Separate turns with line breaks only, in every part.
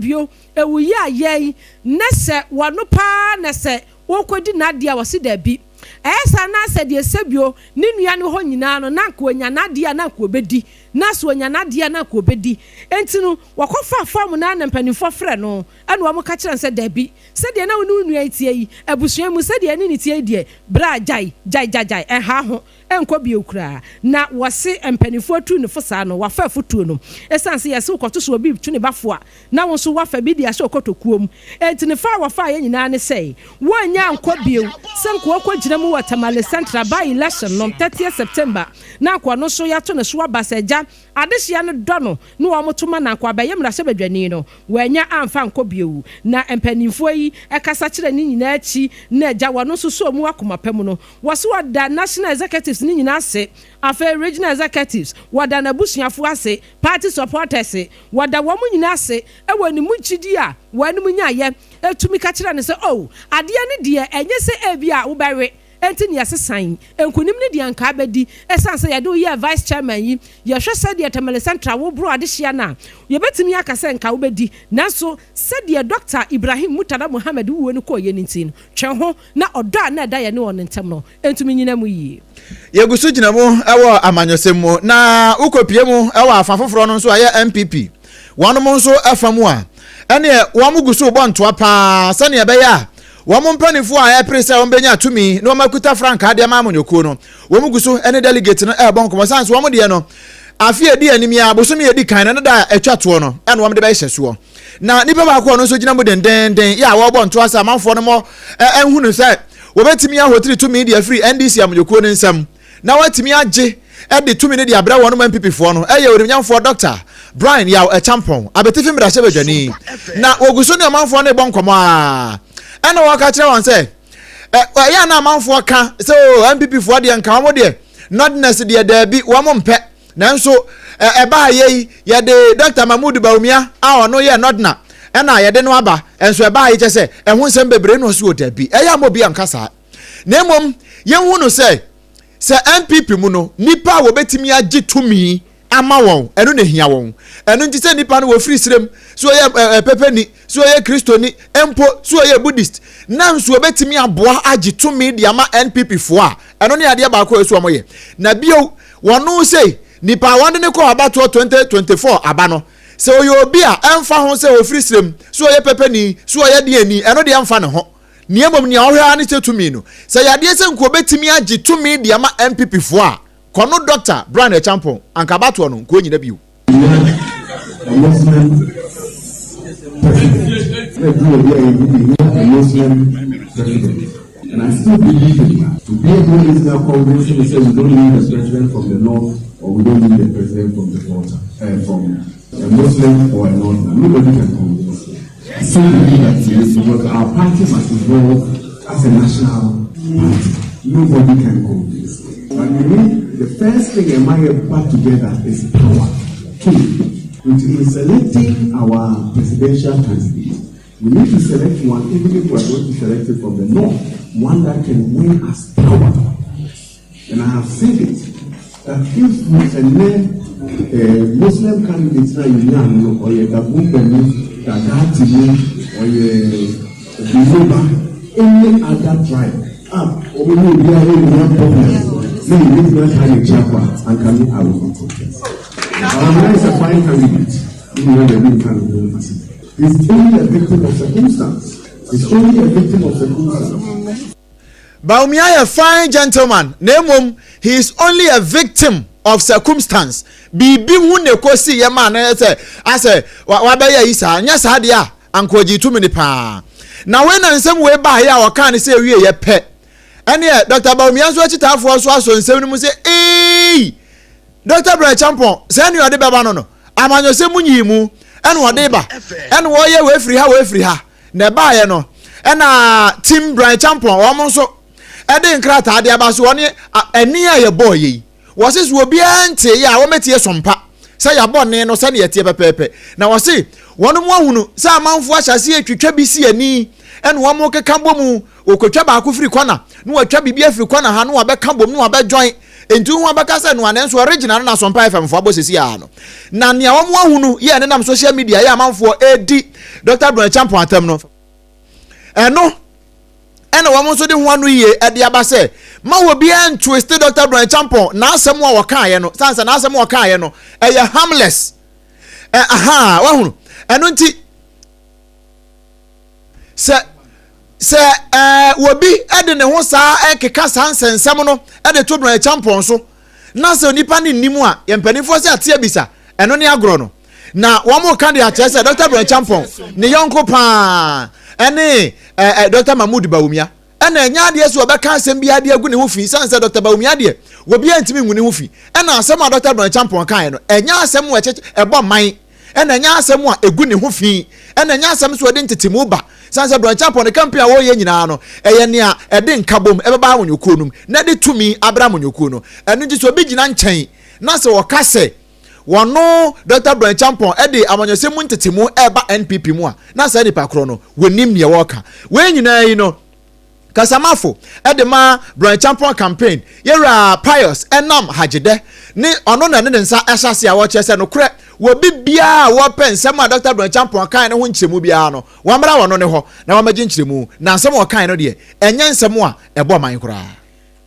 sɛbio ewu yi a yɛn na sɛ wɔno paa na sɛ wɔkɔdi n'adeɛ a, wɔsi daabi, ɛyɛ saa na sɛ deɛ sɛbio ne nua no hɔ nyinaa no, na nka onya n'adeɛ a na nka obɛdi, na so onya n'adeɛ a na nka obɛdi. Nti no wɔkɔfa fam na na mpanimfoɔ frɛ no, ɛna wɔn ka kyerɛ no sɛ daabi, sɛdeɛ na wo ne wo nua yi tie yi, abusua mu sɛdeɛ ne ne tie yi deɛ, bra gyae gyae gyae gyae, ɛha ho ɛnkɔ bio koraa. Na wɔse mpanimfoɔ tu ne fo saa no, wafa afotuo no, ɛsiane sɛ yɛsɛ wokɔto so obi tu ne bafo a, na wo nso wafa bi de ahyɛ ɔkɔtɔkuo mu. Enti ne fa a wɔfa yɛ nyinaa ne sɛ wɔanya nkɔ bio sɛ nka wɔkɔ gyina mu wɔ Tamale Central by election no 30 September, na nka ɔno nso yɛato ne so aba sɛ agya adehyia no dɔ no na wɔn to ma na nka abɛyɛ mmarahyɛbadwani no, wɔanya amfa nkɔ bio. Na mpanimfoɔ yi ɛkasa kyerɛ ne nyinaa akyi na agya wɔn nso so mu akoma pa mu no, wɔso wɔda national executives ne nyinaa ase, afei regional executives, wɔda n'abusuafoɔ ase, party supporters, wɔda wɔn nyinaa ase ɛwɔ ne mu gyidi a wɔn anim nyaayɛ etumi ka kyerɛ ne sɛ, oh, adeɛ no deɛ, ɛnyɛ sɛ ebi a wobɛwe nti ne yɛsesan nkunim ne deɛ nkaa bɛdi, ɛsiane sɛ yɛde woyɛ vice chairman yi, yɛhwɛ sɛdeɛ Tamale Central woboro adehyia no a, yɛbɛtumi aka sɛ nka wobɛdi, nanso sɛdeɛ Dr Ibrahim Murtala Muhammed wuo no kɔɔyɛ no nti no, twɛn ho na ɔdɔ a na ɛda yɛ ne wɔ ne ntam no ɛntumi nyina mu yie.
Yɛgu so gyina mu wɔ amanyɔsɛm mu, na wokɔpie mu wɔ afa foforɔ no nso a ɛyɛ NPP wɔnom nso afa mu a, ɛneɛ wɔn gu so bɔ ntoa paa sɛneɛ ɛbɛyɛ a wɔn mpanimfoɔ a ɛpere sɛ wɔn bɛnya tumi na wɔn akuta frankaa deɛ ama amanyɔkuo no, wɔn gu so ne delegate no ɛrebɔ nkɔmɔ san so. Wɔn deɛ no, afe edi anim yi a bosomi edi kan no ne da a atwa toɔ no, ɛna wɔn de bɛhyɛ soɔ. Na nipa baako a ɔno nso gyina mu dendenden yɛ a wɔrebɔ ntoa sɛ amanfoɔ no mɔ ɛnhunu sɛ wɔbɛtumi ahotiri tumi de afiri NDC amanyɔkuo no nsam na wɔatumi agye de tumi no de abrɛ wɔn NPP foɔ no, ɛyɛ onimnyamfoɔ Dr Bryan Yaw Acheampong, Abetifi mmarahyɛbadwani. Na wɔgu so ne ɔmanfoɔ no rebɔ nkɔmɔ a, ɛna wɔka kyerɛ wɔn sɛ ɛyɛ a na amanfoɔ ka sɛ o NPP foɔ deɛ, nka wɔn deɛ northerners deɛ, daabi, wɔn mpɛ. Nanso ɛbaa yɛ yi, yɛde Dr Mahmood Bawumia a ɔno yɛ northerner ɛna yɛde no aba, ɛnso ɛbaa yi kyɛ sɛ ɛho nsɛm bebree na ɔsi wɔ daabi, ɛyɛ ama obi anka saa. Na mmom yɛnhu no sɛ NPP mu no, nipa a wɔbɛtumi agye tumi ama wɔn, ɛno na ehia wɔn. Ɛno nti sɛ nipa no wɔfiri sirem so, ɔyɛ pɛpɛni so, ɔyɛ Kristoni mpo so, ɔyɛ Buddhist, na nso wɔbɛtumi aboa agye tumi de ama NPP foɔ a, ɛno ne adeɛ baako a ɛso wɔn yɛ. Na bio, wɔn sɛ nipa a wɔde ne kɔ abatoɔ 2024 aba no, sɛ ɔyɛ obi a ɛmfa ho sɛ ofiri sirem so, ɔyɛ pɛpɛni so, ɔyɛ deɛni, ɛno deɛ ɛmfa ne ho. Nea mmom nea ɔhwɛ ara ne sɛ tumi no, sɛ yadeɛ sɛ nkuo bɛtumi agye tumi de ama NPP foɔ a, kɔno Dr Bryan Acheampong anka abatoɔ no nkuo nyina bio.
A Muslim president. A Muslim president. And I still believe in that. To be able is now convincing me say we don't need a president from the north or we don't need a president from the water, from a Muslim or a northerner. Nobody can convince me. I still believe that it is because our party must evolve as a national party. Nobody can convince me. But we need the first thing am I back together is power. Two, in selecting our presidential candidate, we need to select one, even if we are going to select it from the north, one that can win us power. And I have said it, that if we select a Muslim candidate na you or a Dagombani, Dagatini, or a Yoruba, any other tribe, ah, or maybe we are in one problem. No, we need not have a chapter and can I will not contest. Our is a fine candidate. You know, the candidate. He's only a victim of circumstance. He's only a victim of circumstance.
Bawumia yɛ fine gentleman, na mmom he is only a victim of circumstance. Biribi ho na ekosi yɛ maa na sɛ asɛ wabɛyɛ yi saa, nyɛ saa deɛ a anka ogye tumi ne paa. Na wei na nsɛm wei baa yɛ a ɔkaa ne sɛ ewie yɛ pɛ, ɛneɛ Dr Bawumia nso akyitaafoɔ nso asɔ nsɛm no mu sɛ, ee, Dr Bryan Acheampong, sɛ ɛne ɔde bɛba no amanyɔsɛm mu nyii mu ɛna ɔde ba, ɛna wɔyɛ wɔ efiri ha, wɔ efiri ha. Na ɛbaayɛ no, ɛna team Bryan Acheampong wɔn nso ɛde nkrataa de aba so. Wɔne ɛni a yɛbɔɔ yɛ yi, wɔsi so obiara nte yɛ a wɔmɛtie sompa sɛ yɛabɔ ne no sɛdeɛ ɛteɛ pɛpɛɛpɛ. Na wɔsi wɔn mu ahunu sɛ amanfoɔ ahyɛ aseɛ etwitwa bi si ani, ɛna wɔn keka bɔ mu, okotwa baako firi kɔna na wɔatwa biribi afiri kɔna ha na wɔabɛka bom na wɔabɛjoin. Enti wo ho abɛka sɛ noa nanso original no na Asɔmpa FM foɔ abɔ sɛsi ara no. Na nea wɔn ahunu yɛ ɛnenam social media yɛ amanfoɔ ɛredi Dr. Bryan Acheampong atam no, ɛno ɛna wɔn nso de ho ano yie ɛde aba sɛ ma obiara ntwiste Dr. Bryan Acheampong n'asɛm a wɔkaeɛ no, sane sɛ n'asɛm a wɔkaeɛ no ɛyɛ harmless. Ɛ aha wahunu ɛno nti sɛ sɛ ɛɛ wɔbi de ne ho saa ɛkeka saa nsɛnsɛm no de to Bryan Acheampong so na sɛ onipa no nnim a yɛn mpanimfoɔ sɛ ate abisa ɛno ne agorɔ no na wɔn ka de akyerɛ sɛ Dr. Bryan Acheampong ne yɔnko paa ɛne ɛɛ Dr. Mahmood Bawumia ɛna ɛnyɛ adeɛ sɛ wɔbɛka asɛm bi adeɛ agu ne ho fi sane sɛ Dr. Bawumia deɛ wɔbi antumi ngu ne ho fi ɛna asɛm a Dr. Bryan Acheampong kaeɛ no ɛnyɛ asɛm a ɛkyɛ ɛbɔ man ɛna ɛnyɛ asɛm a ɛgu ne ho fi ɛna ɛnyɛ asɛm so ɛde ntetemu ba sane sɛ Bryan Acheampong ne campaign a wɔreyɛ nyinaa no ɛyɛ nea ɛde nkabom ɛbɛba amanyɔkuo no mu na ɛde tumi abra amanyɔkuo no ɛno nti sɛ obi gyina nkyɛn na sɛ wɔka sɛ wɔno Dr. Bryan Acheampong ɛde amanyɔsɛm mu ntetemu ɛba NPP mu a na saa nipa korɔ no wɔnim nea wɔreka wei nyinaa yi no kasamafo ɛde ma Bryan Acheampong campaign yɛwura Pius ɛnam Hagyedɛ ne ɔno na ne ne nsa ɛhyɛ ase a wɔkyerɛ sɛ nokorɛ wɔbi biara a wɔpɛ nsɛm a Dr. Bryan Acheampong kan ne ho nkyerɛmu biara no wɔmmra wɔno ne hɔ na wɔmmɛgye nkyerɛmu na nsɛm a wɔkan no deɛ ɛnyɛ nsɛm a ɛbɔ man koraa.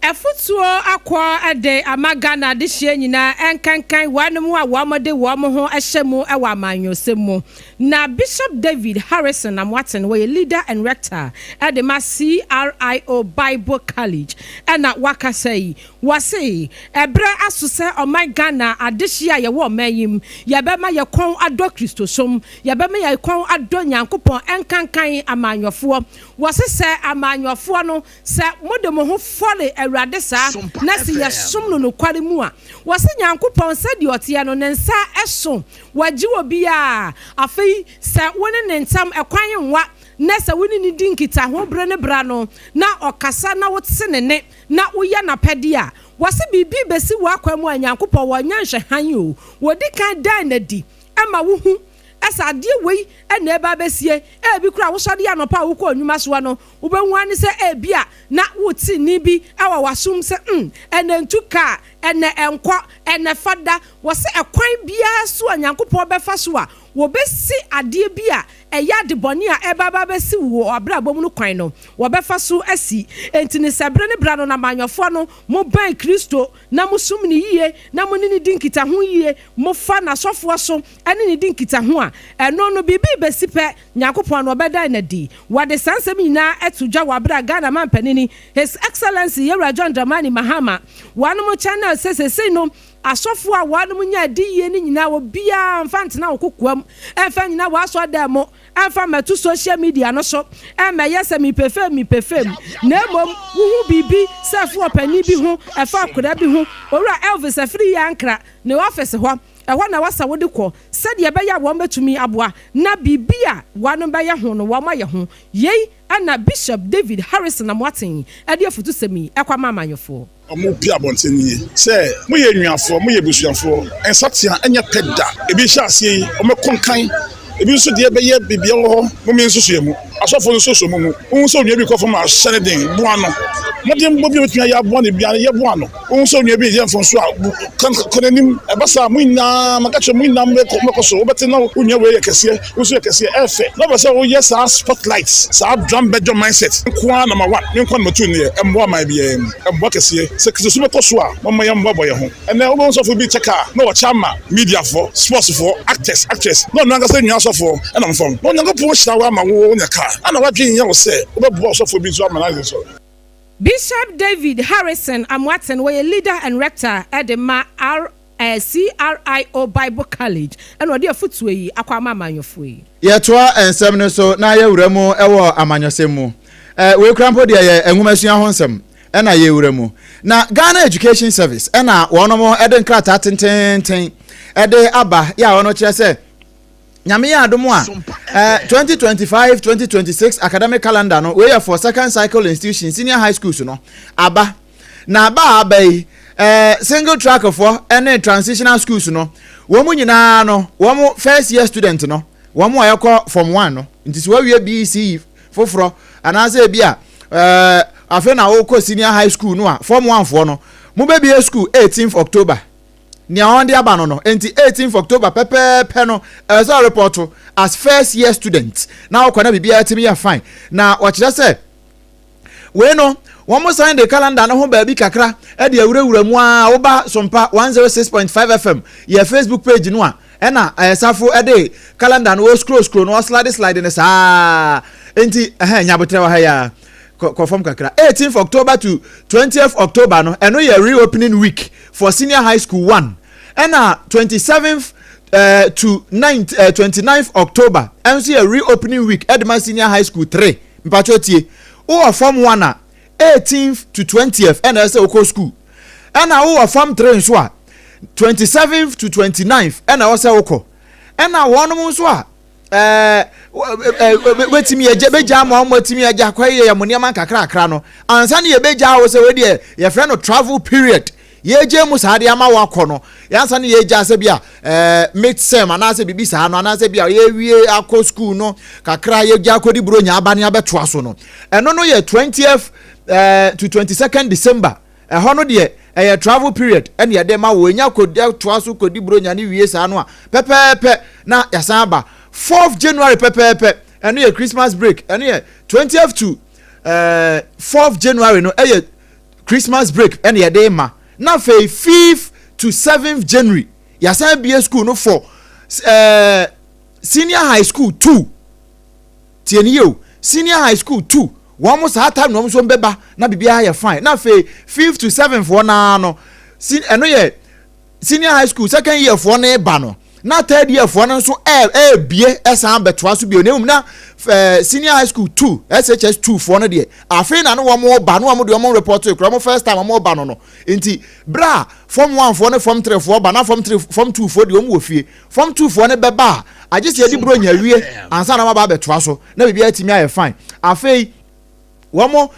Ɛfotuo akɔ de ama Ghana adehyia nyinaa ɛnkankan wɔnom a wɔn de wɔn ho hyɛ mu wɔ amanyɔsɛm mu. Na Bishop David Harrison Amoaten wɔyɛ leader and rector ɛde ma CRIO Bible College ɛna wakasa yi wɔse ɛberɛ aso sɛ ɔman Ghana adehyia a yɛwɔ ɔman yi mu yɛbɛma yɛ kɔn adɔ Kristosom, yɛbɛma yɛ kɔn adɔ Nyankopɔn ɛnkankan amanyɔfoɔ. Wɔse sɛ amanyɔfoɔ no sɛ mode mo ho fɔre Awurade saa na sɛ yɛsom no nokware mu a wɔse Nyankopɔn sɛdeɛ ɔteɛ no ne nsa ɛso wɔagye wɔ biara. Afei sɛ wo ne ne ntam ɛkwan nwa na sɛ wo ne ne di nkitaho bere ne bra no na ɔkasa na wote ne ne na woyɛ n'apɛdeɛ a wɔse biribi bɛsi wɔ akwan mu a Nyankopɔn wɔnyɛ nhwɛhan o wɔdi kan dan n'adi ɛma wohu ɛsɛ adeɛ wei ɛna ɛba bɛsie ebi kora wosɔre anɔpa a wokɔ nnwuma soɔ no wobɛhu ani sɛ ebi a na wote ni bi ɛwɔ w'asom sɛ ɛnɛ ntu kaa ɛnɛ ɛnkɔ ɛnɛ fada wɔsɛ ɛkwan biara so a Nyankopɔn bɛfa so a wɔbɛsi adeɛ bi a ɛyɛ adebɔne a ɛba ba bɛsi wɔ abrabɔ mu no kwan no wɔbɛfa so asi. Enti ne sɛ bere ne bra no na manyɔfoɔ no mo bɛn Kristo na mo som ne yie na mo ne ne di nkitaho yie mo fa n'asɔfoɔ so ɛne ne di nkitaho a ɛno no biribi bɛsi pɛ Nyankopɔn no ɔbɛdan n'adi. Wɔde saa nsɛm nyinaa ɛto dwa wɔ abere a Ghana mampanini His Excellency Yɛwura John Dramani Mahama wɔanom channel sɛ sesei no asɔfoɔ a wɔanom nya adi yie no nyinaa obiara mfa ntena wo kokoam ɛmfa nyina wɔasɔ dan mu ɛmfa mmɛto social media no so ɛmmɛyɛ sɛ mepɛfɛm mepɛfɛm na mmom wohu biribi sɛ ɛfo ɔpanin bi ho ɛfa akwadaa bi ho Owura Elvis afiri yɛ ankra ne office hɔ ɛhɔ na wasa wode kɔ sɛdeɛ ɛbɛyɛ a wɔn bɛtumi aboa na biribi a wɔn bɛyɛ ho no wɔn ayɛ ho yei ɛna Bishop David Harrison Amoaten ɛde afutusɛm yi ɛkɔ ama amanyɔfoɔ.
Ɔmo pie abɔnten nie sɛ moyɛ nnuafoɔ moyɛ abusuafoɔ nsatea ɛnyɛ pɛ da ebi hyɛ aseɛ yi ɔmɛkɔ nkan ebi nso deɛ bɛyɛ biribi wɔ hɔ mo nso so yɛ mu asɔfo nso so mu mu wohu sɛ onua bi kɔ fam a hyɛ ne den boa no mmɔden bɔ bi a obetumi ayɛ aboa no bia yɛ boa no wohu sɛ onua bi yɛ mfomso a kɔ n'anim ɛba saa mo nyinaa maka kyerɛ mo nyinaa mɛkɔ so wobɛte na wo nua wei yɛ kɛseɛ wo nso yɛ kɛseɛ ɛfɛ na wopɛ sɛ woyɛ saa spotlight saa drum bɛdɔ mindset nko ara number one ne nko number two ne yɛ ɛmmoa man biara mu ɛmmoa kɛseɛ sɛ kristosom bɛkɔ so a mɔmma yɛn mmoabɔ yɛn ho ɛnɛ wobɛhu sɔfo bi kyɛ kaa na wɔkyɛ ama mediafoɔ sportsfoɔ actors actress na ɔno ankasa nua asɔfoɔ ɛnam fam na Onyankopɔn hyira wo ama wo wonya kaa ana wadwene nyɛ wo sɛ wobɛboa ɔsɔfoɔ bi nso ama no ayɛ so.
Bishop David Harrison Amoaten wɔyɛ leader and rector ɛde ma R CRIO Bible College ɛna ɔde afutuo yi akɔ ama amanyɔfoɔ yi.
Yɛtoa nsɛm no so na yɛwura mu ɛwɔ amanyɔsɛm mu. Wei kura mpo deɛ yɛ nwomasua ho nsɛm ɛna yɛwura mu na Ghana Education Service ɛna wɔnom ɛde nkrataa tententen ɛde aba yɛ a wɔn kyerɛ sɛ Nyame yɛ adom a 2025 2026 academic calendar no wei yɛ for second cycle institution senior high schools no aba na aba a aba yi single track foɔ ɛne transitional schools no wɔn mu nyinaa no wɔn first year student no wɔn a yɛkɔ form one no nti sɛ wɔawie BECE foforɔ anaasɛ ebi a afei na wɔkɔ senior high school no a form one foɔ no. Mobɛbie school 18th October. Nea wɔn de aba no no, nti 18th October pɛpɛɛpɛ no, ɛsɛ sɛ report as first year student na wɔkɔ na biribiara tumi yɛ fine. Na wɔkyerɛ sɛ wei no, wɔn san de calendar no ho baabi kakra de awurawura mu a woba Sompa 106.5 FM yɛ Facebook page no a, ɛna ɛsafo de calendar no wɔ scroll scroll no, wɔ slide ne saa. Nti ɛhɛn nyabotrɛ wɔ ha ya kɔ fam kakra. 18th October to 20th October no, ɛno yɛ reopening week for Senior High School 1, ɛna 27th to 9th, 29th October ɛnso yɛ reopening week ɛde ma Senior High School 3. Mpatwa tie, wowɔ form 1 a, 18th to 20th ɛna ɛsɛ wokɔ school, ɛna wowɔ form 3 nso a, 27th to 29th ɛna ɛwɔ sɛ wokɔ. Ɛna wɔnom nso a wetumi agya bɛgya ama wɔn atumi agya akɔ yɛ mo nneɛma nkakrakra no ansa ne yɛbɛgya wo sɛ wedeɛ yɛfrɛ no travel period, yɛgye mu saa de ama wakɔ no. Yɛansa ne yɛgya sɛ bi a mid sem anaasɛ biribi saa no, anaasɛ bi a yɛwie akɔ school no kakra, yɛgya akɔdi buro nya aba ne abɛtoa so no, ɛno no yɛ 20th to 22nd December. Ɛhɔ no deɛ, ɛyɛ travel period ɛne yɛde ma wɔ enya kɔdi toa so kɔdi buro nya ne wie saa no a pɛpɛɛpɛ, na yɛsan aba 4th January pɛpɛɛpɛ. Ɛno yɛ Christmas break. Ɛno yɛ 20th to 4th January no, ɛyɛ Christmas break ɛne yɛde ma. Na afei 5th to 7th January, yɛasan bie school no for Senior High School 2. Tie ni yie o, Senior High School 2, wɔn mo saa time na wɔn nso bɛba na biribiara yɛ fine. Na afei 5th to 7th foɔ naa no, ɛno yɛ Senior High School second year foɔ no ba no, na third year foɔ no nso ɛɛbie ɛsan bɛtoa so bio. Na emu na Senior High School 2, SHS 2 foɔ no deɛ, afei na no wɔn ba no, wɔn deɛ wɔn report kura wɔn first time wɔn ba no. Nti bra form 1 foɔ ne form 3 foɔ ba na form 3, form 2 foɔ deɛ, wɔn wɔ fie. Form 2 foɔ no bɛba a, agye sɛ yɛde buro nya wie ansa na wɔn aba abɛtoa so na biribiara tumi ayɛ fine. Afei wɔn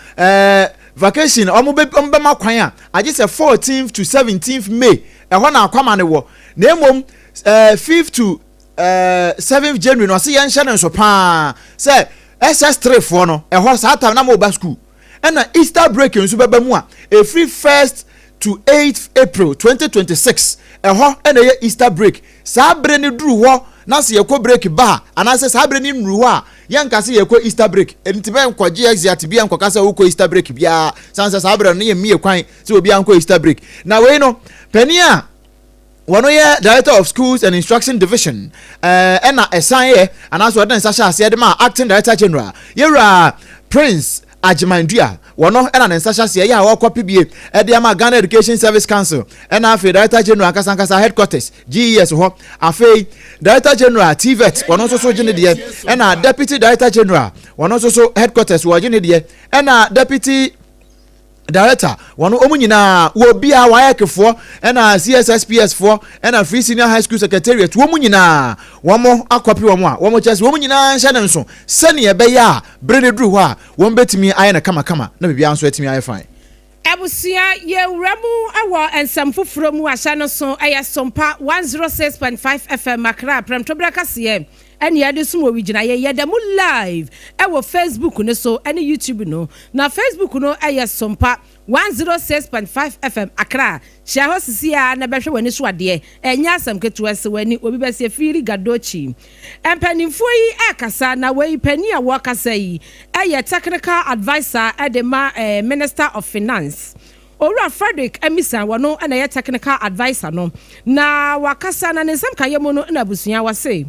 vacation, wɔn bɛ wɔn bɛma kwan a, agye sɛ 14th to 17th May, ɛhɔ na akwama ne wɔ. Na emom 5th to 7th January no, ɔsi yɛn hyɛ ne nso paa sɛ SS3 foɔ no, ɛhɔ saa time na mo ba school. Ɛna Easter break nso bɛba mu a, efiri 1st to 8th April 2026, ɛhɔ ɛna ɛyɛ Easter break. Saa bere ne duru hɔ na sɛ yɛkɔ break ba a, anaasɛ saa bere ne nnuru hɔ a, yɛnka sɛ yɛkɔ Easter break. Nti bɛ nkɔgye exeat bi nkɔka sɛ wokɔ Easter break biara, san sɛ saa bere no yɛ mmie kwan sɛ obiara nkɔ Easter break. Na wei no, panin a wɔn yɛ Director of Schools and Instruction Division, ɛna ɛsan yɛ anaasɛ ɔde ne nsa hyɛ aseɛ de ma Acting Director General, yɛwura Prince Agyemandua, wɔno ɛna ne nsa hyɛ aseɛ yɛ a wɔkɔ bie ɛde ama Ghana Education Service Council, ɛna afei Director General ankasa ankasa headquarters, GES hɔ. Afei Director General TVET, wɔno nso so gye ne deɛ, ɛna Deputy Director General, wɔno nso so headquarters, wɔgye ne deɛ, ɛna Deputy Director, wɔn wɔn nyinaa wɔ bia WAEC foɔ, ɛna CSSPS foɔ, ɛna Free Senior High School Secretariat, wɔn nyinaa wɔn akɔpi wɔn a wɔn kyerɛ sɛ wɔn nyinaa nhyɛ ne nso sɛnea ɛbɛyɛ a bere ne duru hɔ a, wɔn bɛtumi ayɛ no kamakama na biribiara nso atumi ayɛ fine.
Abusua, yɛwura mu wɔ nsɛm foforɔ mu. Ahyɛ no so, ɛyɛ Sompa 106.5 FM Accra prɛmtoberɛ kaseɛ ɛne yɛde som wɔ wigyinaeɛ. Yɛda mu live ɛwɔ Facebook no so ɛne YouTube no, na Facebook no ɛyɛ Sompa 106.5 FM Accra. Hyia hɔ sisi a na bɛhwɛ w'ani so adeɛ. Ɛnyɛ asɛm ketewa sɛ w'ani obi bɛsɛ fiiri gadokyi. Mpanimfoɔ yi ɛrekasa na wei panin a wɔrekasa yi ɛyɛ technical adviser ɛde ma Minister of Finance, Owura Frederick Amisa. Wɔno ɛna ɛyɛ technical adviser no na wakasa na ne nsɛm kayɛ mu no. Na abusua, wɔse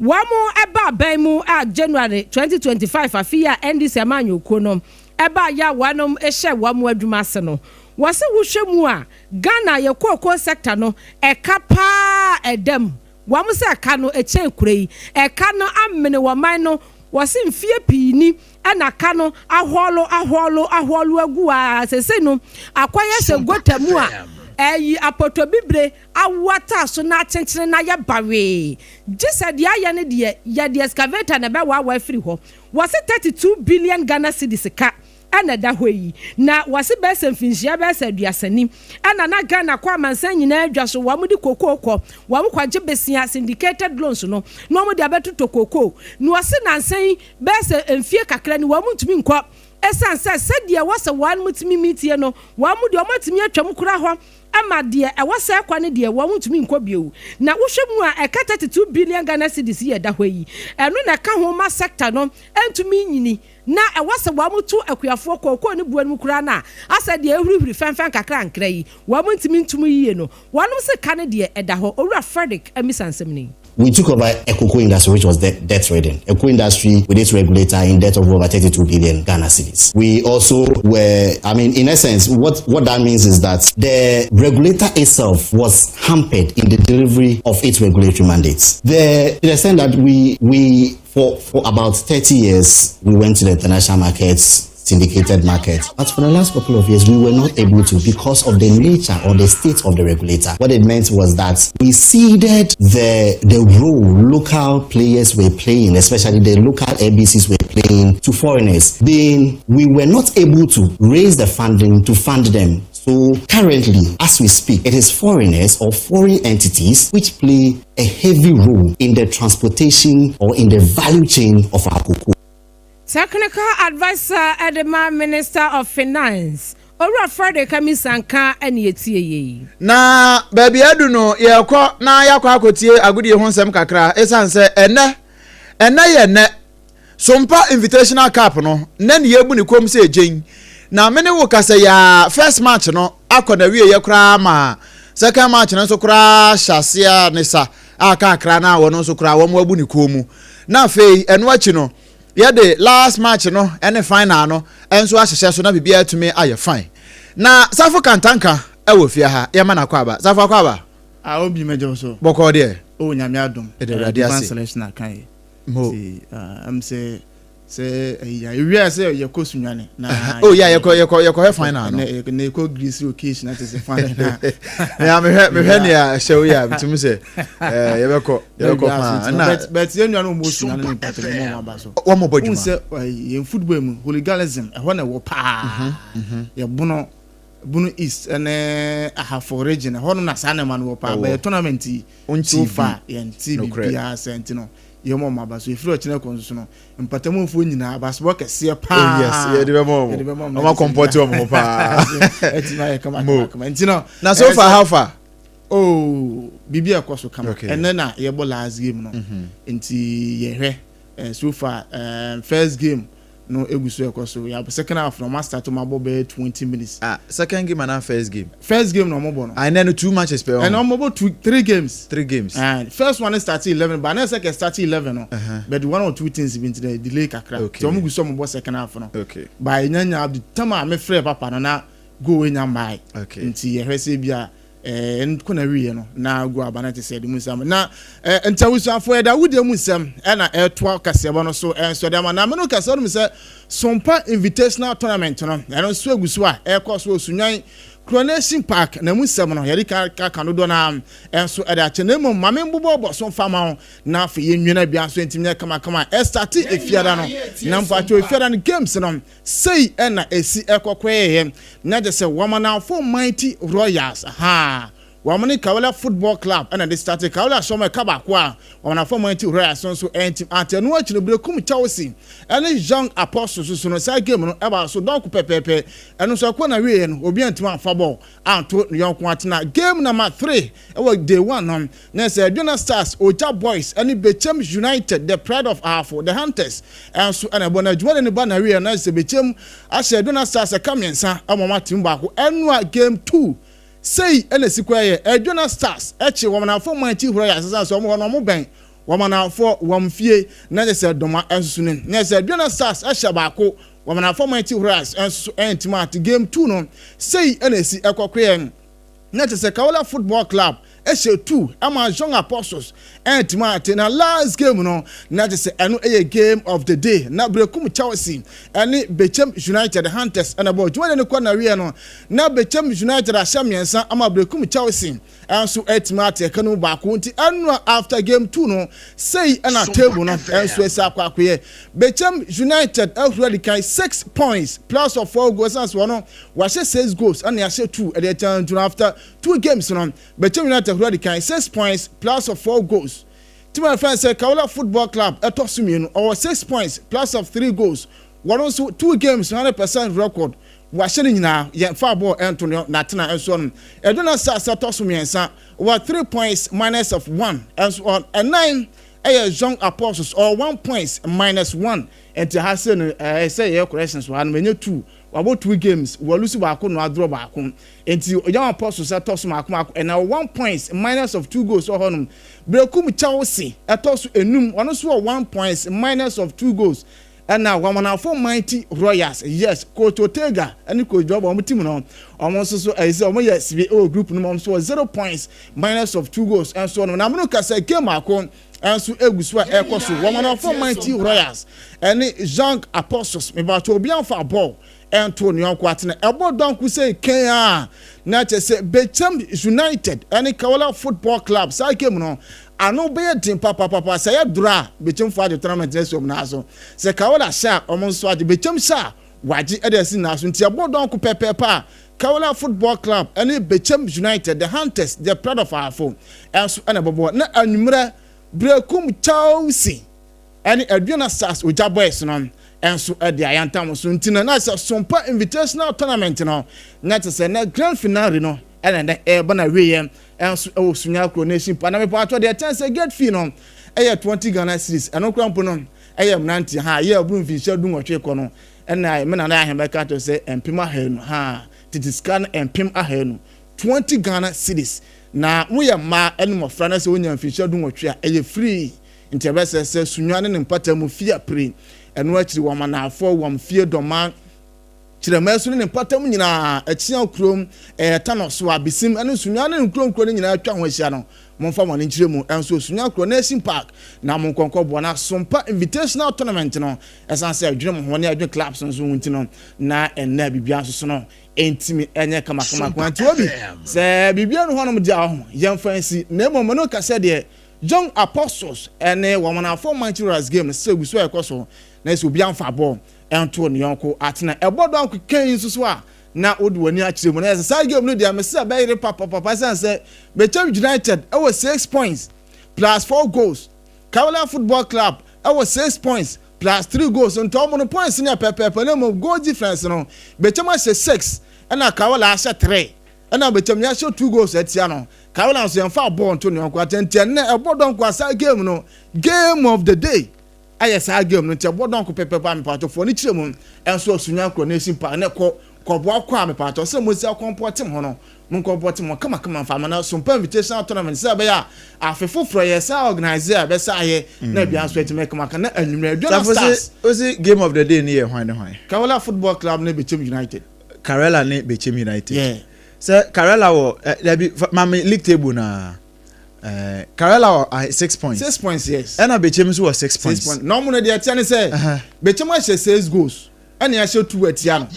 wɔn mo ɛba aban mu a, January 2025 afi a NDC amanyɔkuo no ɛba yɛ a, wɔnom hyɛ wɔn mo adwuma ase no, wɔse wohwɛ mu a, Ghana yɛ kookoo sector no, ɛka paa ɛdam. Wɔn sɛ ɛka no ɛkyɛn kure yi, ɛka no amene wɔn man no. Wɔsi mfie pii ni ɛna ka no ahɔlo ahɔlo ahɔlo agu a, sese no akɔyɛ sɛ gota mu a ɛyi apɔtɔbibire awo ata so na akyenkyene na ayɛ bawee, gye sɛ deɛ ayɛ no deɛ, yɛde excavator na ɛbɛwaawa afiri hɔ. Wɔsi 32 billion Ghana cedis ka ɛna ɛda hɔ yi, na wɔsi bɛyɛ sɛ mfinhyia bɛyɛ sɛ 30 ni ɛna na Ghana kɔ amansan nyinaa adwa so, wɔn de kokoo kɔ, wɔn kɔgye besia, syndicated loans no, na wɔn de abɛtotɔ kokoo. Na wɔsi nansan bɛyɛ sɛ mfie kakra ni, wɔn ntumi nkɔ. Ɛsiane sɛ sɛdeɛ ɛwɔ sɛ wɔn tumi meetie no, wɔn deɛ wɔatumi atwam kora hɔ ama deɛ ɛwɔ sɛ ɛkɔ no deɛ wɔn ntumi nkɔ bio. Na wohwɛ mu a ɛka 32 billion Ghana cedis yi a ɛda hɔ yi, ɛno na ɛka ho ma sector no ntumi nyini. Na ɛwɔ sɛ wɔn to akuafoɔ kookoo ne buo no mu koraa no a, asɛ deɛ ɛhurihuri fɛnfɛn kakra nkra yi, wɔn ntumi ntum yie no. Wɔn se ka no deɛ ɛda hɔ. Owura Frederick Amissah nsɛm ni.
We took over a cocoa industry which was debt ridden. A cocoa industry with its regulator in debt of over 32 billion Ghana cedis. We also were, I mean, in essence, what that means is that the regulator itself was hampered in the delivery of its regulatory mandates. To the extent that we for about 30 years, we went to the international markets, syndicated market. But for the last couple of years, we were not able to because of the nature or the state of the regulator. What it meant was that we ceded the role local players were playing, especially the local LBCs were playing, to foreigners. Being we were not able to raise the funding to fund them. So currently, as we speak, it is foreigners or foreign entities which play a heavy role in the transportation or in the value chain of our cocoa.
Technical adviser ɛde ma Minister of Finance, Owura Frederick Amissah ɛne etie yie.
Na baabi adu no, yɛkɔ na yɛakɔ akɔtie agodie ho nsɛm kakra, ɛsiane sɛ ɛnɛ yɛ nnɛ Sompa Invitational Cup no nnɛ ne yɛbu ne kɔm sɛ ɛgyɛn na me ne wo kasa yɛ. First match no akɔ na wie yɛ koraa ma second match no nso koraa hyɛ aseɛ ne sa a kakra na wɔn nso koraa wɔn abu ne kɔn mu. Na afei ɛno akyi no, yɛde last match no ne final no nso ahyehyɛ so na biribiara atumi ayɛ fine. Na Safo Kantanka ɛwɔ fie ha, yɛma no akɔ aba. Safo, akɔ aba.
A obi mɛgye so.
Bɔkɔɔ deɛ?
O, Nyame adom.
Ɛde Awurade ase.
Selection aka yɛ
Mo.
Nti sɛ ɛyi a ewia sɛ yɛkɔ Sunyani na
Oh yeah, yɛkɔ yɛkɔhwɛ final no.
Na yɛkɔ grace occasion na kyerɛ sɛ final na
Na mehwɛ nea ɛhyɛ wo yi a, bitumi sɛ yɛbɛkɔ paa na
but yɛn nua no mo Sunyani ne mpatɛ mo mo aba so.
Wɔn mo bɔ
N
dwuma.
Sɛ yɛn football mu hooliganism ɛhɔ na ɛwɔ paa, yɛ Bono East ɛne Ahafo Region ɛhɔ no na saa nneɛma no wɔ paa.
Ɛwɔ.
Bɛyɛ tournament yi
Wonti
so
bi.
far yɛn ti
Nokorɛ.
biribiara sɛ nti no yɛn mo aba so efiri ɔkyerɛ kɔ nso so no mpatamufoɔ nyinaa basketball kɛseɛ paa.
Oh yes, yɛde bɛma wɔn.
Yɛde bɛma wɔn.
Wɔn akɔmpɔte wɔn ho paa.
Ɛtumi ayɛ kama
Mo.
kama kama nti no.
Na so far, how far?
Oh, biribi a ɛkɔ so kama. Ɛnɛ na yɛbɔ last game no nti yɛhwɛ so far first game no egu so ɛkɔ so. Yɛ second half na ɔmo start, ɔmo abɔ bɛyɛ 20 minutes.
Ah, second game and first game?
First game na ɔmo bɔ no.
And then two matches pɛ.
Ɛna ɔmo bɔ two, three games.
Three games.
First one start 11, but anɛ sɛ kɛ start 11 no, but one or two things bi nti na delay kakra. Nti ɔmo gu so ɔmo bɔ second half no. But enya nya the time a mefrɛ papa no na goal enya mmaa. Nti yɛhwɛ sɛ bi a nkɔ na wieɛ no na go aba na te sɛ ɛde mu nsɛm na ntawusuafo yɛde awudie mu nsɛm ɛna ɛtoa kaseɛbɔ no so ɛnso ɛde ama na mene kaseɛ no mu sɛ Sompa Invitational Tournament no, ɛno nso egu so a ɛkɔ so Osunwan Coronation Park na mu nsɛm no yɛde ka ka dodoɔ na ɛnso ɛde akyɛ. Na mmom maame mbobɔ bɔ so mfa ma ho na afei yɛnwena bia nso ntumi nyɛ kamakama. Ɛstart Efiada no na mpatwa Efiada no games no sei ɛna esi ɛkɔkɔ yɛyɛ na gye sɛ Wamanafo Mighty Royals ha wɔn ne Kawala Football Club ɛna de start. Kawala sɔmɔ ɛka baako a Wamanafo Mighty Royals nso ɛntim ante. Ɛno akyi no, Berekum Chelsea ɛne Young Apostles so no, saa game no ɛba so dɔnko pɛpɛɛpɛ. Ɛno nso ɛkɔ na wieɛ no, obi antumi amfa bɔɔl anto ne yɔnko atena. Game number three ɛwɔ day one no na sɛ Aduana Stars Ogya Boys ɛne Bechem United, the Pride of Ahafo, the Hunters, ɛnso ɛna ɛbɔ. Na adwuma de ne ba na wieɛ no sɛ Bechem ahyɛ Aduana Stars ɛka mmiɛnsa ɛma wɔn atem baako. Ɛno a game two sei ɛna esi kɔ yɛ Aduana Stars ɛkyi wɔn anafo Mighty Royals ɛsan so wɔn hɔ no wɔn bɛn wɔn anafo wɔn fie na kyerɛ sɛ dɔma ɛnso ne na kyerɛ sɛ Aduana Stars ɛhyɛ baako, wɔn anafo Mighty Royals ɛnso ɛntumi ate. Game two no sei ɛna esi ɛkɔkɔ yɛ na kyerɛ sɛ Kawala Football Club ɛhyɛ two ama Young Apostles ɛntumi ate. Na last game no na kyerɛ sɛ ɛno ɛyɛ game of the day na Berekum Chelsea ɛne Bechem United Hunters ɛna bɔ dwuma de ne kɔ. Na wie no na Bechem United ahyɛ mmiɛnsa ama Berekum Chelsea ɛnso ɛtumi ate ɛka no mu baako. Nti ɛno after game two no sei ɛna table no ɛnso ɛsi akɔ akɔyɛ. Bechem United ahura di kan, 6 points plus of four goals, ɛsan so no wahyɛ six goals ɛna yɛahyɛ two ɛde ɛkyɛn. Nto after two games no, Bechem United ahura di kan, 6 points plus of four goals. Team a yɛfrɛ sɛ Kawala Football Club ɛtɔ so mmienu, ɔwɔ 6 points plus of three goals. Wɔn nso two games 100% record, wahyɛ no nyinaa, yɛn fa bɔɔl ɛnto no n'atena nso no. Aduana Stars ɛtɔ so mmiɛnsa wɔ three points minus of one nso ɔ. Ɛnan ɛyɛ Young Apostles, ɔwɔ one points minus one. Nti ha se no ɛɛ sɛ yɛyɛ corrections wɔ ha no, ɛnyɛ two. Wabɔ two games, wɔlose baako na wadraw baako. Nti Young Apostles ɛtɔ so mako mako ɛna wɔ one points minus of two goals wɔ hɔnom. Berekum Chelsea ɛtɔ so enum, ɔno nso wɔ one points minus of two goals. Ɛna Wamanafo Mighty Royals, yes, Coach Otega ɛne Coach Drɔba wɔn team no, wɔn nso so ɛyɛ sɛ wɔn yɛ sibi ɛwɔ group no mu. Wɔn nso wɔ 0 points minus of two goals ɛnso no. Na amunu kasa game baako ɛnso egu so a ɛkɔ so, Wamanafo Mighty Royals ɛne Young Apostles. Mibatɔ obi anfa ball ɛnto ne yɔnko atena ɛbɔ dɔnko sɛ kɛn a na kyerɛ sɛ Bechem United ɛne Kawala Football Club, saa game no ano bɛyɛ den papapapa. Sɛ ɛyɛ draw a, Bechem fo agye tournament no asi wɔn nan so. Sɛ Kawala hyɛ a, wɔn nso agye. Bechem hyɛ a, wagye ɛde asi nan so. Nti ɛbɔ dɔnko pɛpɛɛpɛ a, Kawala Football Club ɛne Bechem United, the Hunters, the pride of Ahafo, ɛnso ɛna ɛbɔbɔ. Na anwummerɛ, Brekum Chelsea ɛne Aduana Stars, Ogya Boys no, ɛnso ɛde ayantam so. Nti no na sɛ Sompa Invitational Tournament no na kyerɛ sɛ na grand finale no ɛna ɛnɛ ɛɛba na wieɛ ɛnso ɛwɔ Sunya Coronation Park. Na mepɛ atɔ deɛ kyɛn sɛ gate fee no ɛyɛ 20 Ghana cedis. Ɛno kora mpo no ɛyɛ mmeranteɛ ha yɛ aburu mfinhyia 18 kɔ no, ɛna me nana ahɛn bɛka kyerɛ sɛ 2,000 ha tete sika no, 2,000, 20 Ghana cedis. Na woyɛ mmaa ɛne mmɔfra no sɛ wonya mfinhyia 18 a, ɛyɛ free. Nti ɛbɛsɛ sɛ Sunya ne ne mpata mu fie apire ɛno akyiri wɔn anafoɔ wɔn fie dɔma kyerɛmɛ so ne ne mpatam nyinaa akyia kurom ɛyɛ tanɔ so abesim ɛne Sunya ne nkuro nkuro no nyinaa atwa ho ahyia no, momfa wɔn nkyerɛ mu ɛnso Sunya Coronation Park na mo nkɔnkɔ boɔ. Na Sompa Invitational Tournament no, ɛsan sɛ adwene mo ho ne adwene clubs nso ho nti no, na ɛnna biribiara nso so no ɛntimi ɛnyɛ kamakama kwan. Nti obi sɛ biribiara no hɔnom di a ɔho yɛmfa nsi. Na mmom no kasɛ deɛ Young Apostles ɛne wɔn anafo Mighty Royals game no sɛ egu so a ɛkɔ so na sɛ obi amfa bɔɔl ɛnto ne yɔnko atena ɛbɔ dɔnko kɛn nso so a, na wode w'ani akyerɛ mu na yɛ sɛ saa game no deɛ mesi ɛbɛyere papapapa, ɛsiane sɛ Bechem United ɛwɔ 6 points plus four goals, Kawala Football Club ɛwɔ 6 points plus three goals. Nti ɔmo no points no yɛ pɛpɛɛpɛ, na mmom goal difference no, Bechem ahyɛ six ɛna Kawala ahyɛ three, ɛna Bechem yɛahyɛ two goals atia no. Kawala nso yɛmfa bɔɔl nto ne yɔnko atɛntɛn na ɛbɔ dɔnko asa game no, game of the day ayɛ saa game no. Nti ɛbɔ dɔnko pɛpɛɛpɛ a, mepatɔfoɔ ne kyerɛ mu ɛnso Asunya Coronation Park ne kɔ kɔboa kɔ a, mepatɔ sɛ mo si akɔmpɔ tem hɔ no, mo nkɔmpɔ tem hɔ kamakama nfa ama na Sompa Invitational Tournament sɛ ɛbɛyɛ a afe foforɔ yɛ sɛ organize a ɛbɛsɛ ayɛ na aduan nso atumi kamakama. Na anwummerɛ, Aduana Stars.
Osi game of the day ni yɛ hwan ne hwan?
Kawala Football Club ne Bechem United.
Karela ne Bechem United. Yeah. Sɛ Karela wɔ ɛ dabi, maame, league table na Karela wɔ 6 points.
6 points, yes.
Ɛna Bechem nso wɔ 6 points.
6 points. Na ɔmo no deɛ ɛteɛ ne sɛ Bechem ahyɛ six goals ɛna ahyɛ two atia no,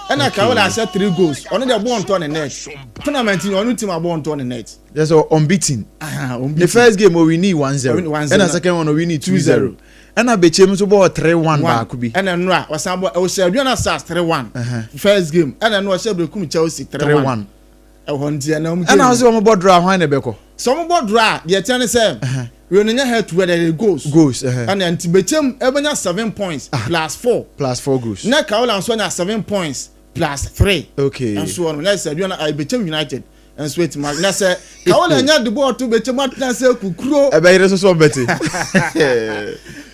ɛna Karela ahyɛ three goals. Ɔno deɛ bɔɔl ntɔ ne net tournament ni, ɔno team abɔɔl ntɔ ne net.
Yɛ sɛ unbeaten. The first game owin 1-0, ɛna second one owin 2-0, ɛna Bechem nso bɔɔ 3-1 baako bi.
Ɛna nnura ɔsan bɔ ɔhyɛ Aduana Stars 3-1 first game, ɛna nnura ɔhyɛ Berekum Chelsea 3-1 ɛhɔ. Nti ɛna ɔmo
ɛna ɔsɛ wɔn bɔ draw, hwan na ɛbɛkɔ?
Sɛ ɔmo bɔ draw a, deɛ ɛkyɛn ne sɛ wei no nyɛ head to head, ɛyɛ goals.
Goals.
Ɛna nti Bechem ɛbɛnya 7 points plus four.
Plus four goals.
Na Kaola nso anya 7 points plus three.
Okay.
Nso ɔno na sɛ Aduana ayi Bechem United nso etima na sɛ Kaola nya de bɔɔl to Bechem atena sɛ kukuro.
Ɛbɛyere soso ɔbɛte.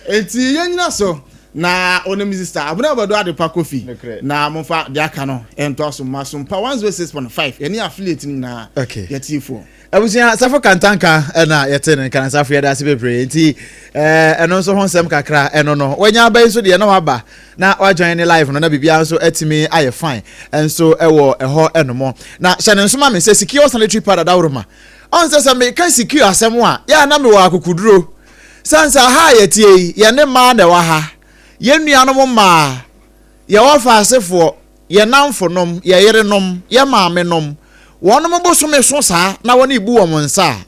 Eti yɛn nyina so na onim sister Abuna Abadu Adepa Kofi na momfa deɛ aka no ɛntɔ so ma Sompa 106.5 yɛne affiliate no nyinaa. Yɛtiefoɔ.
Abusua, Safo Kantanka ɛna yɛte ne nka. Safo, yɛda ase bebree. Nti ɛno nso ho nsɛm kakra ɛno no wanya aba yi nso deɛ na waba na wajoin ne live no na biribiara nso atumi ayɛ fine nso ɛwɔ ɛhɔ ɛnom. Na hyɛ ne nso ma me sɛ secure sanitary pad adaworoma ɔn sɛ meka secure asɛm a yɛ a na mewɔ akokoduro sane sɛ ha a yɛtie yi, yɛne mmaa na ɛwɔ ha, yɛn nuanom mmaa, yɛwɔ faasefoɔ, yɛn namfonom, yɛ yerenom, yɛ maamenom, wɔnom bosome so saa na wɔn ibu wɔn nsa a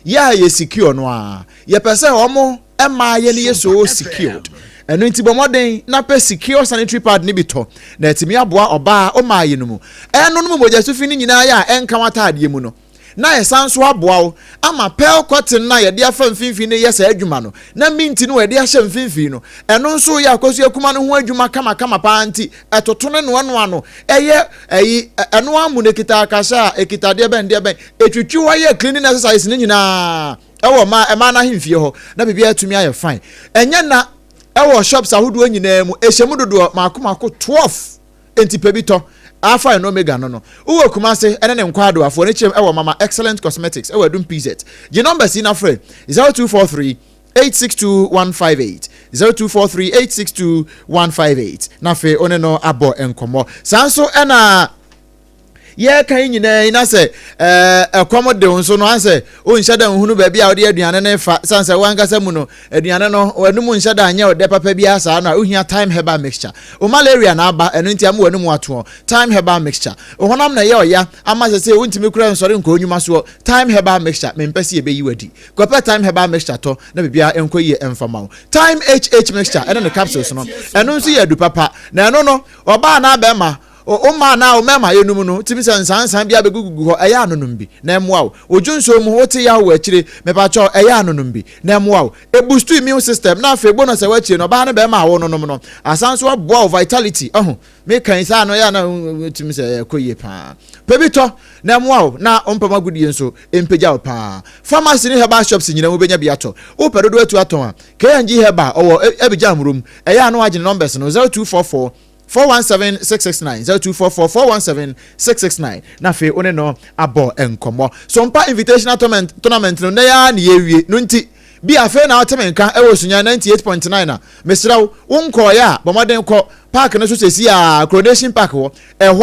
yɛ a yɛ secure no a yɛpɛ sɛ wɔn mmaa yɛ no yɛ so secured. Ɛno nti bɔ mmɔden na pɛ secure sanitary pad ne bi tɔ na ɛtumi aboa ɔbaa ɔmaa yɛ no mu ɛno no mu mogya sufi no nyinaa yɛ a ɛnka w'ataadeɛ mu no. Na ɛsan nso aboa wo ama pearl cotton no a yɛde afa mfimfini no yɛ saa adwuma no, na mint no a yɛde ahyɛ mfimfini no, ɛno nso yɛ akosua kuma no ho adwuma kamakama paa nti ɛtoto no noanoa no, ɛyɛ ɛyi, ɛno ara mu no ɛkita akasa a, ɛkita deɛ bɛn deɛ bɛn, ɛtwitwi hɔ yɛ cleaning exercise no nyinaa ɛwɔ mmaa mmaa no ahemfie hɔ na biribiara atumi ayɛ fine. Ɛnyɛ na ɛwɔ shops ahodoɔ nyinaa mu, ɛhyɛ mu dodoɔ mako mako 12. Enti pɛ bi tɔ. Alpha and Omega no no. Wowɔ Kumase ne ne nkwaado a, fo ani kyerɛm wɔ Mama Excellent Cosmetics wɔ Adum PZ. Gye numbers yi na frɛ, 0243 862 158, 0243 862 158, na afei wo ne no abɔ nkɔmmɔ. Saa nso na yɛreka yi nyinaa yi na sɛ ɛkɔm de wo nso no ansɛ wonhyɛ da nhunu baabi a wode aduane no fa sane sɛ woankasa mu no Aduane no, w'anum nhyɛ da nyɛ ɔdɛ papa biara saa no a, wohia Thyme Herbal Mixture. Wo malaria na aba, ɛno nti ama w'anum atoɔ. Thyme Herbal Mixture. Wo honam na ɛyɛ ɔya ama sɛsei wontumi koraa nsɔre nkɔ wo nnwuma soɔ. Thyme Herbal Mixture, mempɛ sɛ yɛbɛyi wo adi. Kɔpɛ Thyme Herbal Mixture tɔ na biribiara nkɔ yie mfa ma wo. Thyme HH Mixture ɛne ne capsules no, ɛno nso yɛ adu papa. Na ɛno no, ɔbaa anaa bɛrima, Wo mma anaa wo mmarima yɛnum no tumi sɛ nsansan bi abɛgugugu hɔ, ɛyɛ a nonom bi na ɛmmoa wo. Wo dwonsɔ mu wote yaw wɔ akyire, mepakyɛw ɛyɛ a nonom bi na ɛmmoa wo. Ɛbustu immune system na afei bonus a ɛwɔ akyire no ɔbaa ne barima a wononom no asan nso aboa wo vitality. Ahu, meka yi saa no ɛyɛ a na wotumi sɛ ɛkɔ yie paa. Pɛ bi tɔ na ɛmmoa wo na wo mpam agodie nso mpagya wo paa. Pharmacy ne herbal shops nyinaa mu wobɛnya bi atɔ. Wopɛ dodoɔ atu atɔn a, K&G Herbal ɔwɔ Abidjan Murom, ɛyɛ a na woagye ne numbers no 0244 417 669 0244 417 669 na afei wo ne no abɔ nkɔmmɔ. Sompa Invitational Tournament tournament no nnɛ yi ara na yɛrewie no nti bi afei na wote me nka wɔ Sunyani 98.9 a, mesrɛ wo, wo nkɔɔeɛ a, bɔ mmɔden kɔ park no so seesei ara, Coronation Park hɔ, ɛhɔ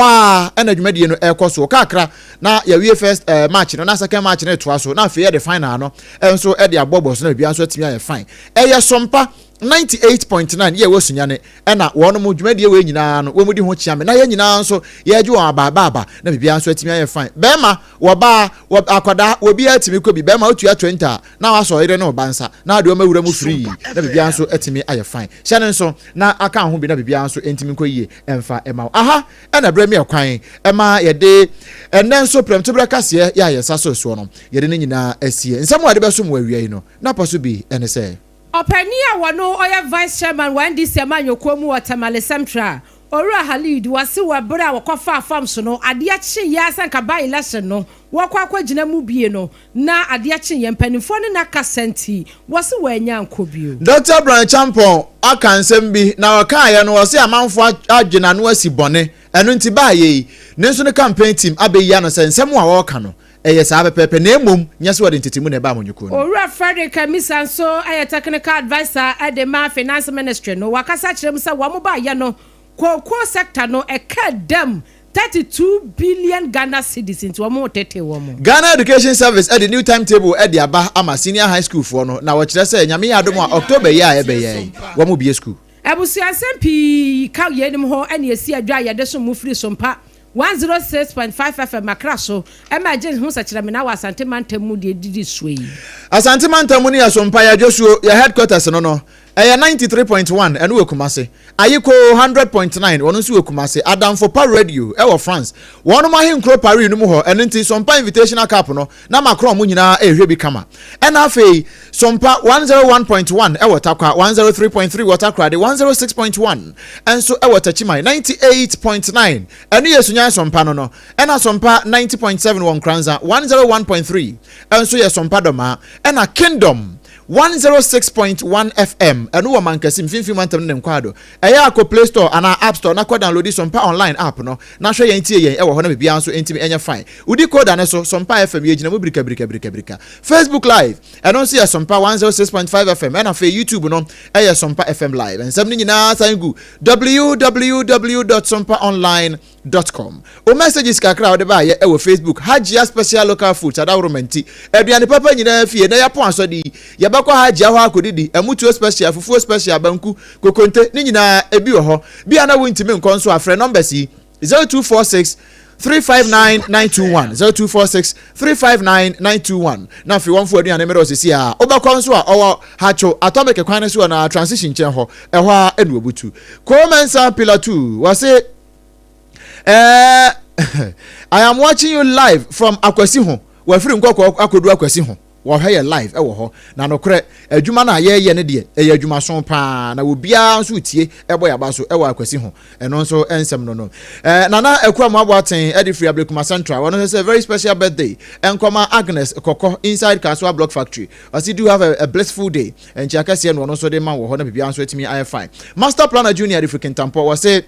ara na dwumadie no ɛrekɔ soɔ. Kakra na yɛawie first eh, match no na second match no retoa so na afei yɛde final no nso de aboaboa so na biribiara nso atumi ayɛ fine. Ɛyɛ Sompa 98.9 yɛ ɛwɔ Sunyani ɛna wɔn dwumadie wei nyinaa no wɔn di ho kyea me na yɛn nyinaa nso yɛregye wɔn aba aba aba na biribiara nso atumi ayɛ fine. Bɛrima, wɔbaa, wɔ akwadaa, obiara atumi kɔ bi. Bɛrima wotua 20 a na wasɔ ɔyere ne ɔba nsa na ade wɔn awura mu free na biribiara nso atumi ayɛ fine. Hyɛ no nso na aka ho bi na biribiara nso ntumi nkɔ yie ɛmfa ɛma wo. Aha ɛna berɛ mi ɛkwan ɛma yɛde ɛnnɛ nso prɛmtoberɛ kaseɛ yɛ a yɛn nsa so soɔ no yɛde ne nyinaa asie. Nsɛm a yɛde bɛsom wɔ awia yi no n'apa so bi ɛne sɛ.
Ɔpanin a wɔno ɔyɛ Vice Chairman wɔ NDC amanyɔkuo mu wɔ Tamale Central, Owura Halid Wase wɔ berɛ a wɔkɔfaa forms no adeɛ kyeeɛ ara sɛ anka by election no wɔkɔ akɔgyina mu bie no na adeɛ kyeeɛ mpanimfoɔ ne no akasa nti wɔse wɔannya ankɔ bio.
Dɔkta Brian Champong aka nsɛm bi na ɔkaeɛ no ɔse amanfoɔ adwe n'ano asi bɔne ɛno nti baayɛ yi ne nso ne campaign team abɛyi ano sɛ nsɛm a ɔreka no Ɛyɛ saa pɛpɛɛpɛ, na mmom nyɛ sɛ wɔde ntetemu na ɛba amanyɔkuo no mu.
Owura Frederick Amissah nso yɛ Technical Adviser de ma Finance Ministry no. Wakasa akyerɛ mu sɛ wɔn baayɛ no, cocoa sector no ɛkaa dam 32 billion Ghana cedis nti wɔn retete wɔn.
Ghana Education Service de new time table de aba ama Senior High School foɔ no, na wɔkyerɛ sɛ Nyame yɛ adom a October yi a ɛbɛyɛ yi, wɔn bue school.
Abusuasɛm pii ka yeinom ho na ɛsi adwa a yɛde som mo firi Sompa 106.5 FM Accra so ma ɛgye ho sɛkyerɛmena wɔ Asante mantam mu deɛ ɛdidi soɔ yi.
Asante mantam mu no yɛ Sompa, yɛ Adwosuo, yɛ headquarters no no ɛyɛ 93.1 ɛno wɔ Kumase, Ayikoo 100.9 wɔn nso wɔ Kumase, Adamfo Pa Radio ɛwɔ France wɔnom ahenkuro Paris no mu hɔ, ɛno nti Sompa Invitational Cup no na Macron mo nyinaa ɛrehwɛ bi kama. Ɛna afei Sompa 101.1 ɛwɔ Tarkwa, 103.3 wɔ Takoradi, 106.1 nso ɛwɔ Techiman, 98.9 Ɛno yɛ Sunyani Sompa no no. Ɛna Sompa 90.7 wɔ Nkoranza, 101.3 nso yɛ Sompa Dɔmaa. Ɛna Kingdom 106.1 FM, ɛno wɔ Mankasi, Mfimfini Mantam ne ne Nkwaado. Ɛyɛ a kɔ Play Store anaa App Store na kɔ downloadi Sompa Online app no na hwɛ yɛn tie yɛn wɔ hɔ na biribiara nso ntumi nyɛ fine. Wo decoder no so, Sompa FM, yɛgyina mu birika birika birika birika. Facebook Live, ɛno nso yɛ Sompa 106.5 FM, ɛna afei YouTube no yɛ Sompa FM Live. Nsɛm no nyinaa san gu www dot sompaonline dot com. Wo messages kakra a wode baayɛ ɛwɔ Facebook, Hajia Special Local Foods adaworoma nti, aduane papa nyinaa fie na yɛapo asɔde yi, yɛbɛkɔ Hajia hɔ akɔdidi, amutuo special, fufuo special, banku, kokonte, ne nyinaa ebi wɔ hɔ. Bia na wontumi nkɔ nso a, frɛ numbers yi, 0246 359 921 0246 359 921 na afei wɔmfo aduane mmerɛ ɔsisi a wobɛkɔ nso a ɔwɔ hatcho atomic kwan no so wɔ na transition nkyɛn hɔ ɛhɔ a ɛna obutu Komensa Pillar 2 wɔse eh, I am watching you live from Akwasi ho. Wafiri Nkɔkɔɔ akɔdu Akwasi ho. Wɔhwɛ yɛ live wɔ hɔ. Na nokorɛ, adwuma no a yɛreyɛ no deɛ, ɛyɛ adwumaso pa ara. Na obiara nso retie bɔ yɛn aba so wɔ Akwasi ho. Ɛno nso nsɛm no no. Eh, Nana Akua Moaboaten de firi Ablekuma Central. Ɔno nso sɛ very special birthday nkɔma Agnes Kɔkɔ inside Kasoa Block Factory. Ɔse do have a, a blissful day. Nkyia kɛseɛ na ɔno nso de ma wɔ hɔ na biribiara nso atumi ayɛ fine. Master Planner Junior de firi Kintampɔ. Wɔse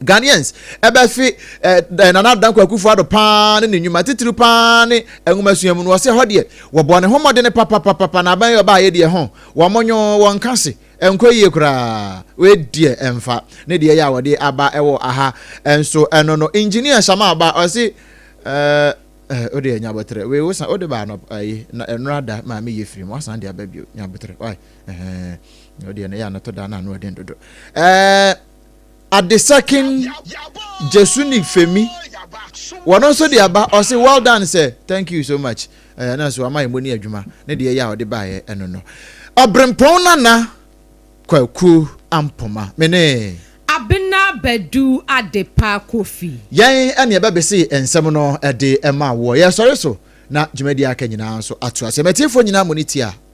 Ghanaians ɛbɛfe eh, eh, Nana Dankwa Akufo-Addo paa ne ne nnwuma titiriw paa ne nwomasua mu no wɔsɛ hɔ deɛ wɔbɔ ne ho mmɔdene papapapapa na aban yi ɔbaayɛ deɛ ho wɔn nyo wɔn ka se ɛnkɔ yie koraa wei deɛ ɛmfa ne deɛ yɛ a wɔde aba ɛwɔ aha nso ɛno no engineer Shama aba ɔse ɛɛ eh, o deɛ nyabotrɛ wei wosan o de ba anɔ ayi na ɛnora da maame yɛ firi mu wasan de aba bio nyabotrɛ wai ɛhɛn o deɛ no yɛ anɔtɔ da na ano ɛden dodo ɛɛ. Adesakin Jesuni Femi wɔn nso de aba ɔse well done sir thank you so much ɛɛ na nso wama yɛn ni adwuma ne deɛ yɛ a ɔde baeɛ ɛno no Ɔbrempɔn Nana Kwaku Ampoma me ne.
Abena Badu Adepa Kofi.
Yɛn ɛne ɛbɛbese nsɛm no de ma woɔ. Yɛsɔre so na dwumadie a aka nyinaa nso ato aseɛ. Matiefoɔ nyinaa mo ne tie a.